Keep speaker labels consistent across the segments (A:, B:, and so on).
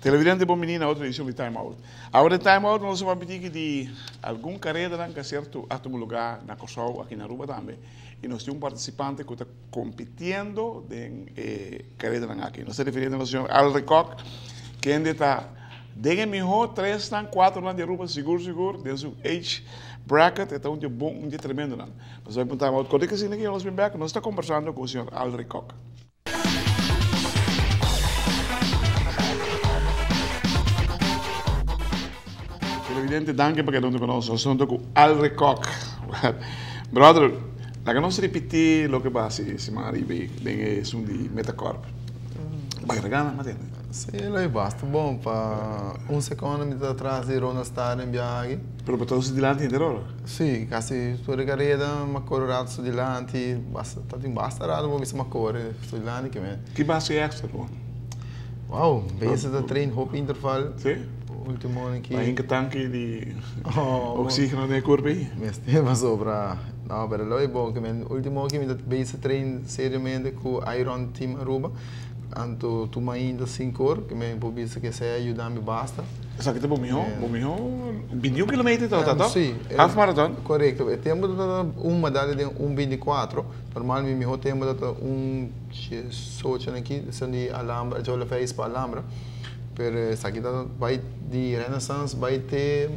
A: Televidente bon bini na otro edicion di Time Out. Awor den Time Out nos a papia tiki di algun caredanan cu a ser a tuma lugar na Corsou aki na Aruba tambe y nos tin un participante cu ta compitiendo den e caredanan aki. Nos ta refiriendo na señor Alrick Kok kende ta den e miho tresnan cuatronan di Aruba sigur sigur den su age bracket e ta un di e bon un di e tremendonan. Nos a bai pa un Time Out cortico asina aki nos bin bek nos ta combersando cu señor Alrick Kok. Televidente, danki pa keda huntu ku nos. Nos huntu ku Alrick Kok. Brother, laga nos ripití loke bo hasi siman ariba ei den e esun di Metacorp. Bo a gana, matende?
B: Sí, lo e basta bon. Pa un sekondo mi ta tras di Ronald Staar den biaha aki.
A: Pero bo ta usa dilanti henter ora?
B: Sí, kasi tur e kareda mi a kore un rato su dilanti. Basta, ta tin basta rato bo bisa mi a kore su dilanti ke men.
A: Ki base extra bo?
B: Wow, base ta train hopi interval.
A: Sí?
B: Ultimo aki.
A: Ba hinka tanki di oxigeno den e kurp ei?
B: Mester pasobra, no, pero lo e bon ke men ultimo aki mi ta base train seriamente ku Iron Team Aruba. Anto tuma ainda sinkor, ke men por bisa ke esei a yuda mi basta.
A: Esaki ta bo mihó, bo mihó bintiun kilometer tabata to?
B: Si.
A: Half marathon?
B: Korekto. E tempu tabata un medalla den un binticuatro. Normal mi mihó tempu tabata un diesocho aki, esun di Alhambra, Jola Veis pa Alhambra. Pero esaki ta bai di Renaissance bai te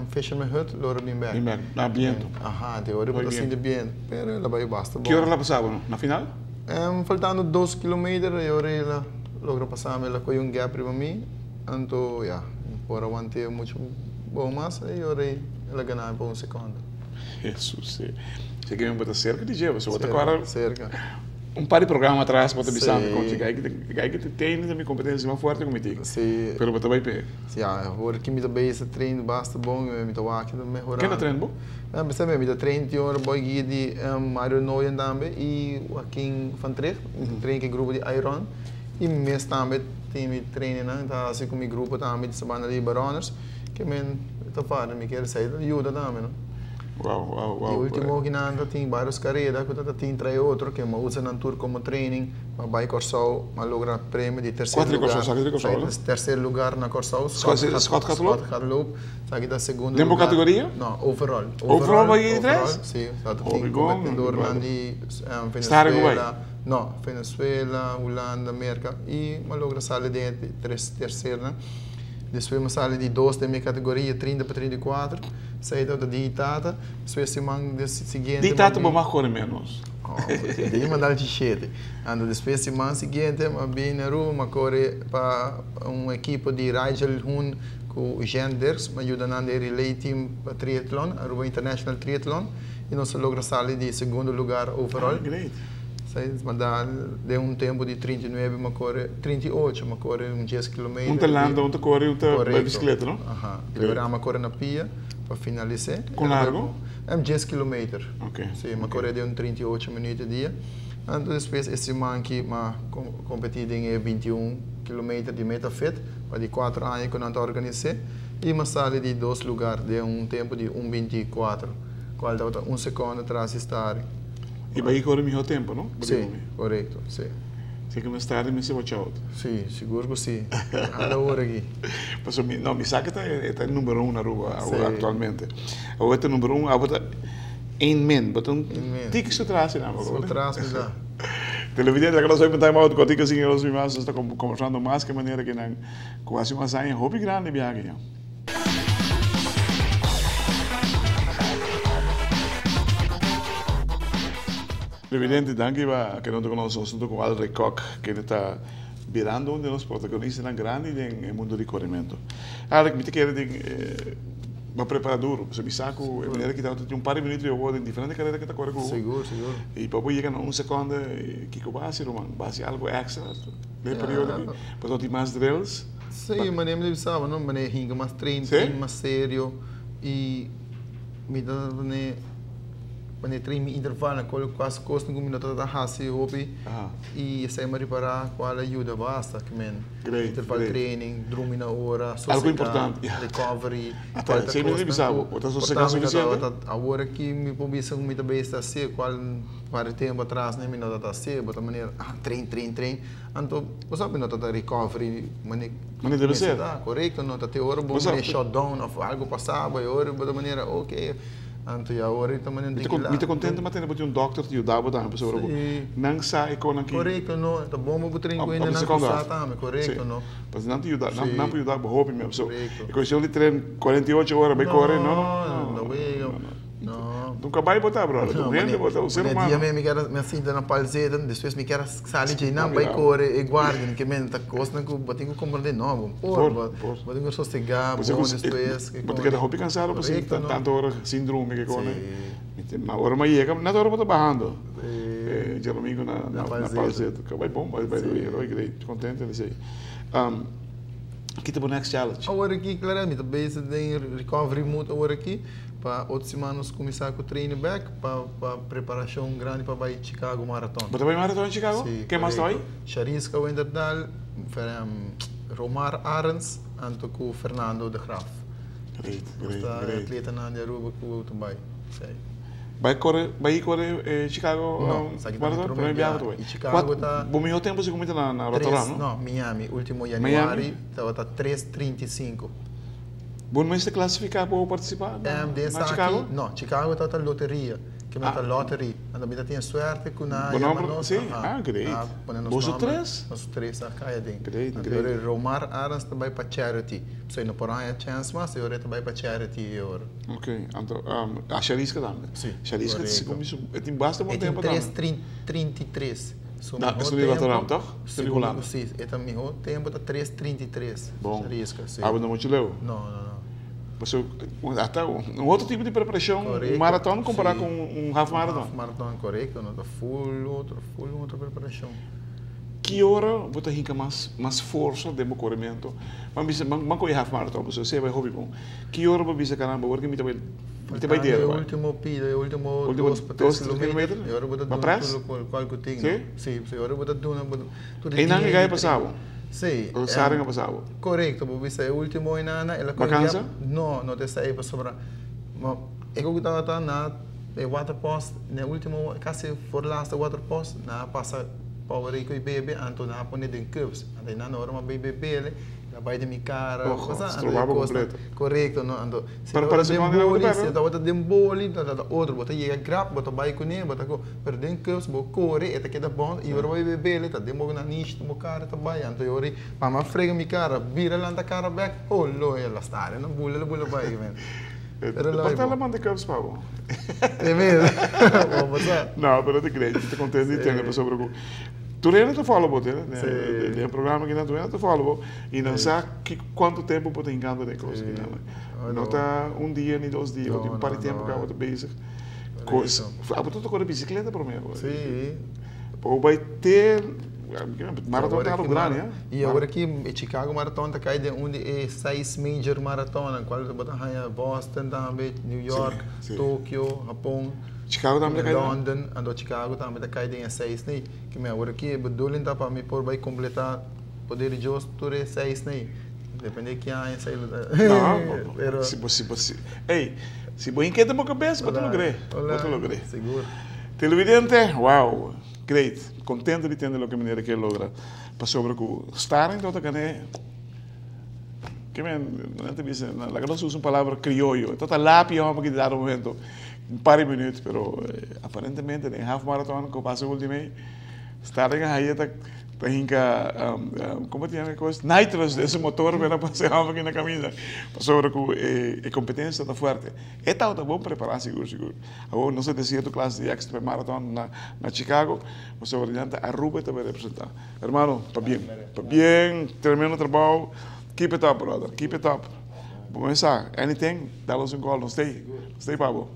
B: Fisherman Hut, lo ora bin bek.
A: Bin bek, na bientu.
B: Aha, te ora bo ta sinti bientu. Pero el a bai basta bon.
A: Ki ora el a pasa bo no? Na final?
B: Faltando dos kilometer e ora el a logra pasa mi, el a coge un gap riba mi, anto ya, mi por a want'é mucho bon mas e ora el a gana mi pa un secondo.
A: Hesus, si ke mi bo ta cerca di dje, pasobra bo ta corda
B: Cerca.
A: un par di programa atras bo ta bisa mi con gai gai ki ta tene ta mi competencia mas fuerte cu mi tin,
B: Si.
A: pero bo ta bay p'e.
B: Si, ya, awor ki mi ta bezig train basta bon, mi ta wak ki ta mehorando.
A: Ken ta train bo?
B: Bisa mi, mi ta train tin ora boy guia di Mario Nooyen tambe y Joaquin van Tricht. Mi ta train ku e grupo di Iron. Y mi mes tambe tin mi trainingnan, ta hasi ku mi grupo tambe di Sabana Liba Runners. Ke men ta fada, mi kier esei ta yuda tambe, no?
A: Wow, wow, wow.
B: E ultimo kinan ta tin varios kareda ku ta tin trae otro ke mi a usa nan tur komo training. Mi a bai Kòrsou, mi a logra premio di terser
A: lugar.
B: Kòrsou, terser lugar na Kòrsou.
A: Scott Gatloop?
B: Scott Gatloop. Esaki ta segundo
A: Den bo
B: lugar.
A: categoria?
B: No, overall.
A: Overall bo yega di tres?
B: Si, sa ta
A: Hopi
B: tin
A: bon,
B: competidornan di
A: Sta Uruguay?
B: Venezuela, no, Venezuela, Hulanda, Merca y mi a logra sali den e tres tercernan. Despues mi a sali di dos den mi categoria, trinta pa 34. Esey tabata di tata. Despues siman siguiente
A: Di tata bo mag core menos.
B: Oh, di mandal chishete. Anto despues siman siguiente mi a bini Aruba, mi a core pa un ekipo di Rigel Hoen Ku Jean Dirks mi a yuda nan den relay team pa triatlon, Aruba International Triathlon, i nos a logra sali di segundo lugar overall.
A: Ah, great.
B: Sa mi a da den un tempu di 39 mi a kore, 38 mi a kore un dies kilometer.
A: Un ta landa, un ta kore, un ta bai bisikleta, no?
B: Korekto. Aha. Great. Mi a kore na pia pa finalis'é.
A: Kon largo?
B: Dies kilometer.
A: Ok.
B: Si, mi a kore den un 38 minuut e dia. Anto despues e siman aki mi a kompetí den e 21 kilometer di Metafit. Pa di cuatro aña cu nan ta organis'é y m'a sali di dos lugar den un tempo di un 24, cual tabata un secondo tras di Starry.
A: Y bay core miho tempo, no?
B: Sí, corecto, sí.
A: Si cu mi Starry mester watch out.
B: Sí, sigur cu sí. Anda awor aki.
A: Pasobra mi, no, mi sa cu e ta e numero un na Aruba awor actualmente. Awor e ta numero un, awor ta een min, bo ta un tiki su tras di nan.
B: Su tras mi ta.
A: Televidente, laga nos hopi time out kòrtiku asin nos mi mas nos ta kombersando mas ke manera ke nan ku hasi un hazaña hopi grandi biaha ya. Televidente, danki pa keda huntu ku nos. Nos huntu ku Aldrich Kok, kende ta birando un di nos protagonistanan grandi den e mundu di korementu. Aldrich, mi ta kere den Bo a prepara duro, pasobra mi sa ku e manera ki tabata tin un par di minuto di bo den diferente karera ku ta kore ku bo.
B: Sigur, sigur.
A: I pa bo yega na un sekonde, kiko bo a hasi ruman? Bo a hasi algu èkstra den e periodo aki? Bo ta tin mas drills?
B: Si, manera mi ta bisa bo, no? Manera hinka mas train, train mas serio i mi ta pone. Wanneer train mi interval, cual quasi cos cu mi no ta hasi hopi y esey mi a ripara cual a yuda basta, ke men interval training, drumi na ora, sosega, recovery, cual ta cosnan cu por ta mi no tabata, awor aki mi por bisa cu mi ta bezig ta haci cual varios tempo atras mi no tabata haci, bo ta manera ah train train train, anto bo sa mi no tabata recovery manera
A: Manera debe ser.
B: Corecto, no ta te ora bo mane shut down of algo pasa bo e ora bo ta manera ok. Anto ya ora ta manera
A: di kila. Mi ta contento ma tene bo tin un dokter ta yuda bo tambe pasobra bo nan sa e konan ki.
B: Corecto no, ta bon bo train cu hende nan ku sa tambe, corecto no.
A: Pasobra nan ta yuda, nan por yuda bo hopi mes. So e cuestion di train 48 ora bay core no no
B: no no.
A: Nunca bay bo ta brother, un hende bo ta, un ser humano.
B: Dia mi kier mi a sinta na palzeta, despues mi kier a sali djeinan bay core e guardia, ke men ta cosnan cu bo tin cu comprende no, bo por, bo tin cu sosega bon despues.
A: Bo ta keda hopi cansado pa sinta tanto ora sin drumi ke kone. Ma ora mi a yega, net ora bo ta bahando djadomingo na Palzet. Ka bai bon, bai bai great. Contento di esei. Ki ta bo next challenge?
B: Awor aki, Clarel, mi ta bezig den recovery mood awor aki. Pa otro siman nos cuminsa cu training bek pa preparacion grandi pa bai Chicago Marathon.
A: Bo ta bai marathon Chicago?
B: Si,
A: Ken mas ta bai?
B: Shariska Wenderdal, Romar Arends anto cu Fernando de Graaf.
A: Great, great,
B: Ta
A: great.
B: atletanan di Aruba cu ta bai. Si.
A: Bai core, bai core Chicago
B: No, esaki ta mi
A: marathon?
B: prome
A: Prome biaha
B: biaha.
A: bo ta bai.
B: Y Chicago ta
A: Bo miho tempo si cuminsa na Rotterdam,
B: tres,
A: no?
B: no, Miami, ultimo januari
A: Miami?
B: tabata 3:35.
A: Bo no mester clasifica pa bo participa na
B: Den esaki,
A: Chicago?
B: No, Chicago ta ta loteria, ke men ta lottery. Anto mi ta tin e suerte ku nan a
A: Bo
B: yama
A: nomber?
B: nos,
A: Si?
B: aha,
A: Ah, great.
B: nan a pone nos
A: Boso
B: nomber,
A: tres?
B: Nos tres a kai aden.
A: Great,
B: Anto
A: great.
B: e ora Romar Arends ta bai pa charity. Pasobra e no por haña chèns mas, e ora e ta bai pa charity e ora.
A: Ok, anto a Shariska tambe?
B: Si,
A: Shariska
B: korekto.
A: segun mi su e tin basta bon
B: E tin
A: tempo tambe.
B: 3:33. Su
A: Na,
B: mihó
A: esun di Rotterdam,
B: tempo,
A: toch? Esun di
B: segun
A: Hulanda.
B: si, e ta mihó tempo ta 3:33.
A: Bon.
B: Shariska, si.
A: Abo no muchu leu.
B: No, no, no.
A: Pasobra hasta un otro tipo di preparacion, un
B: Korekto,
A: maraton compara
B: si.
A: cu un half
B: Un
A: maraton.
B: half maraton, korekto, no ta full otro, full otro preparacion.
A: Ki ora bo ta hinka mas mas forsa den bo koremento? Ban bisa, ban ban kohe half maraton pasobra esei bai hopi bon. Ki ora bo bisa caramba awor ki mi ta bai mi ta bai
B: Faltando
A: dera
B: e
A: bai?
B: ultimo pida, e ultimo
A: Ultimo
B: dos pa tres
A: dos, tres
B: kilometer,
A: kilometer?
B: e ora bo ta
A: Ba
B: duna
A: pres?
B: tur lokual kual ku tin.
A: Si?
B: Si, e ora bo ta duna bo tur e
A: Einan
B: dia
A: e gai
B: di
A: pasa
B: train.
A: bo?
B: Si,
A: O Saren a pasa bo?
B: Korekto, bo bisa e ultimo einana el a
A: Ba
B: kohe gap.
A: kansa?
B: No, no ta esei pasobra ma e ku tabata na e waterpost, na e ultimo kasi voorlaatste waterpost, nan a pasa Powerade ku e bebe, anto nan a pone den cups. Anto einan ora mi a bay bebele, el a bay den mi cara,
A: Oh,
B: bo sa, anto e
A: strobaba
B: kosnan,
A: kompleto.
B: korekto no, anto si
A: Pero
B: tabata
A: parece
B: den
A: ku nan
B: boli,
A: tabata
B: si
A: bebe.
B: tabata den boli, tabata otro, bo ta yega grap, bo ta bay kuné, bo ta ku, pero den cups bo kore, e ta keda bon, i ora bo bay bebele, ta den bo nanishi, den bo cara ta bay, anto e ora ei, mama a frega mi cara, bira lanta cara bek, oh lo, el a sta den bula, el a bula bay, men. Pero lo
A: Por ta
B: bo.
A: la manda cups pa bo.
B: E mes. Bo bo sa.
A: No, pero ta great. Mi ta contento di tende pasobra cu tur hende ta follow bo, tende. Den e programa aki nan tur hende ta follow bo y nan sa ki cuanto tempo bo ta hincando den e cos aki nan. No ta un dia ni dos dia, bo tin un par di tempo cu abo ta bezig. Abo ta core bicicleta prome.
B: Si.
A: Bo bay te Marathon ta algo grandi, ha?
B: Y awor aki e Chicago Marathon ta cay den un di e seis major marathonnan, cual bo ta haya Boston tambe, New York, Tokyo, Japon,
A: Chicago tambe ta cay den?
B: London, anto Chicago tambe ta cay den e seis ney. Kimen awor aki e bedoeling ta pa mi por bay completa poder di Dios tur e seis ney. Depende ki aña esey lo ta.
A: No,
B: Pero
A: si bo, si bo, si, ey, si bo inkieta bo cabes, bo ta logr'é, bo ta logr'é.
B: Sigur.
A: Televidente, wow! Great, contento di tende loke manera ke logra pasobra ku Starling tabata gané ke men nan ta bisa laga nos usa un palabra crioyo e tabata lapi e homber aki di dado momento un par di minuut pero aparentemente den half marathon ku pasa ultimo Starling a haya ta Ta hinka como ta yama e cos? Nitrous den su motor pa e pasa e homber aki na caminda. Pasobra cu e competencia ta fuerte. E tabata bon prepara sigur sigur. Awor nos a tin cierto clase di extra pa e marathon na Chicago pasobra nan ta Aruba ta bay representa. Hermano, pabien. Pabien, tremendo trabao. Keep it up brother, keep it up. Bo mesa, anything, dal nos un call, nos stay, nos stay pa bo.